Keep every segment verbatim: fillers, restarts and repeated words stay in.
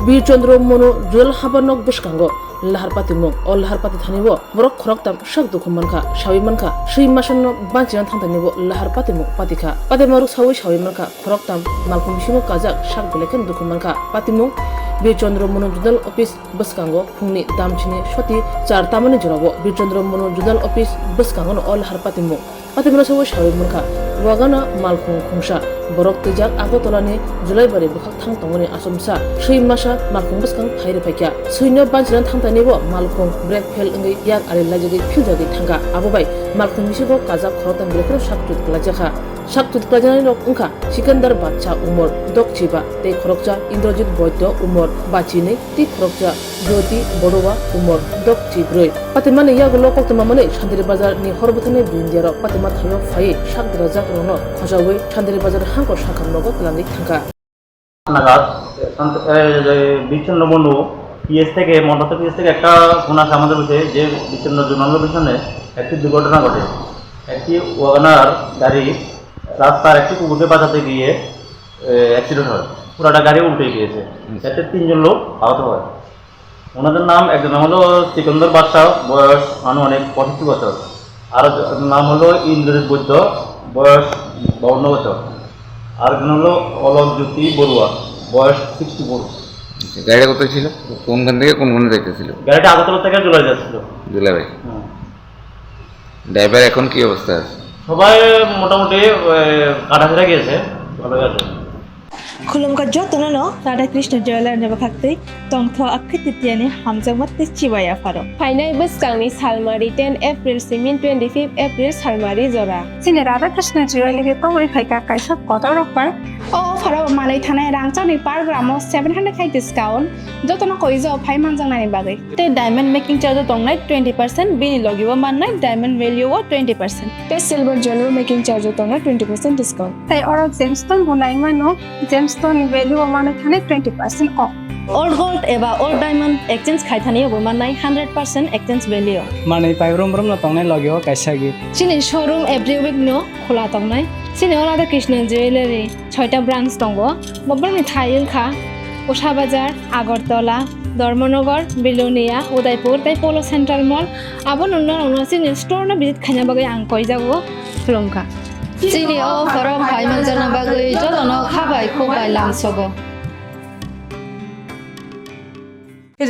Bir Chandra Manu judal habar nok bwskango lahar patimung. O lahar pati thani o borok khoroktam sak dukhu mankha, sawi mankha, swi masano banchina thangtani bo lahar patimung patikha. Patima ruk sawi sawi mankha, khoroktam malkhung bisingo kajak sak belai kheno dukhu mankha. Patimung Bir Chandra Manu judal office bwskango phungni damchini soti char tamani jorao Bir Chandra Manu judal office bwskango o lahar patimung. Patimura sawi sawi mankha, Wagana malkhung khungsa, borok twijak Agartala ni Julaibari bwkhak thang tongmani achomsa, swi masa malkhung bwskang phai rwphaikha. Swino banchina thangtani bo malkhung brake fail wngwi yak ari laijagwi philjagwi thangkha. Abo bai malkhung bisingo kajak khoroktham belai kheno sak tut kwlaijakha. Sak tut kwlaijaknai rok wngkha Sikandar Bacha umor dokchiba tei khoroksa Indrajit Boido umor bachinwi tei khoroksa Jyoti Baruah umor dokchibrwi. Patimani yagulo koktwma manwi Sandiri Bazar ni hor bwthani Brindia rok patima thaio phaiwi sak derajak rokno khojawi Sandiri Bazar hangkor sakha nogo twlangwi thangkha. Nagar, Sant-, eh, বিচ্ছিন্ন বন্ধু পিএস থেকে, মন্ডল পিএস থেকে একটা ফোন আসে আমাদের কাছে যে বিচ্ছিন্ন জোনাল লোকেশনে একটি দুর্ঘটনা ঘটে। একটি ওয়াগনার গাড়ি রাস্তার একটি কুকুরকে বাঁচাতে গিয়ে, এ, অ্যাক্সিডেন্ট হয়। পুরাটা গাড়ি উল্টে গিয়েছে। আচ্ছা। এতে তিনজন লোক আহত হয়। ওনাদের নাম, একজনের নাম হলো সিকন্দর বাদশাহ, বয়স আনুমানিক পঁয়ষট্টি বছর। আর একজনের নাম হলো ইন্দ্রজিৎ বৈদ্য, বয়স বাউন্ন বছর। আর একজন হলো অলক জ্যোতি বড়ুয়া, বয়স সিক্সটি ফোর। আচ্ছা, গাড়িটা কোথায় ছিল? কোনখান থেকে কোনখানে যাইতেছিল? গাড়িটা আগরতলা থেকে জুলাই যাচ্ছিল। জুলাই। হুম। ড্রাইভার এখন কি অবস্থা আছে? সবাই মোটামুটি, এ, কাটাছেড়া গিয়েছে, ভালোই আছে। Khulumkha jotono no Radha Krishna Jewellery ni bwkhaktwi tongtho akhwititiani hamjakma tei chibai yapharo. Phainai bwskangni salmari ten April simi twenty fifth April salmari jora. Chini Radha Krishna Jewellery tongwi phaikha kaisa kotor offer. O offer o manwi thanai rangchakni per gram o seven hundred hai discount, jotono koijo phai manjaknani bagwi. Tei diamond making charge o tongnai twenty percent, bini logi o mannai diamond value o twenty percent. Tei silver jewelry making charge o tongnai twenty percent discount. Tei oro gemstone bo nai mano, gemstone ni value o mano thani twenty percent off. Old gold eba old diamond exchange khai thani bo mannai hundred percent exchange value. Manwi pai brum brum no tongnai logi o kaisa gift. Chini showroom every week no khula tongnai. Chini o Radha Krishna Jewellery. Soita branch tongo. Bobrokni thai wngkha Usha Bazar, Agartala, Dharmanagar, Bilonia, Udaipur tei Polo Central Mall. Abo nungno nungno chini store no visit khaina bagwi ang koijago, khulumkha. Chini o offer o phai manjakna bagwi jotono kha bai khuk bai lamsogo.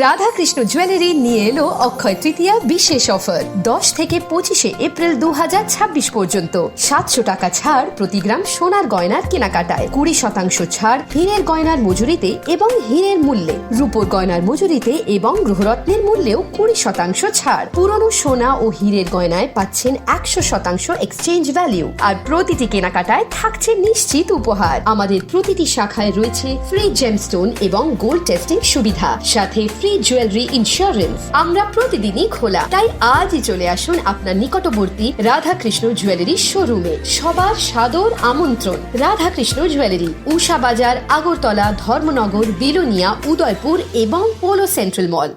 Radhakrishna jewellery নিয়ে এলো অক্ষয় তৃতীয়া বিশেষ অফার। দশ থেকে পঁচিশে এপ্রিল দু হাজার ছাব্বিশ পর্যন্ত সাতশো টাকা ছাড় প্রতি গ্রাম সোনার গয়নার কেনাকাটায়, কুড়ি শতাংশ ছাড় হীরের গয়নার মজুরিতে এবং হীরের মূল্যে, রূপোর গয়নার মজুরিতে এবং গ্রহরত্নের মূল্যেও কুড়ি শতাংশ ছাড়। পুরনো সোনা ও হীরের গয়নায় পাচ্ছেন একশো শতাংশ এক্সচেঞ্জ ভ্যালু, আর প্রতিটি কেনাকাটায় থাকছে নিশ্চিত উপহার। আমাদের প্রতিটি শাখায় রয়েছে ফ্রি জেমস্টোন এবং গোল্ড টেস্টিং সুবিধা, সাথে ফ্রি জুয়েলারি ইন্স্যুরেন্স। আমরা প্রতিদিনই খোলা, তাই আজই চলে আসুন আপনার নিকটবর্তী রাধাকৃষ্ণ জুয়েলারি শোরুমে। সবার সাদর আমন্ত্রণ। রাধাকৃষ্ণ জুয়েলারি, উষা বাজার, আগরতলা, ধর্মনগর, বিলোনিয়া, উদয়পুর এবং পোলো সেন্ট্রাল মল।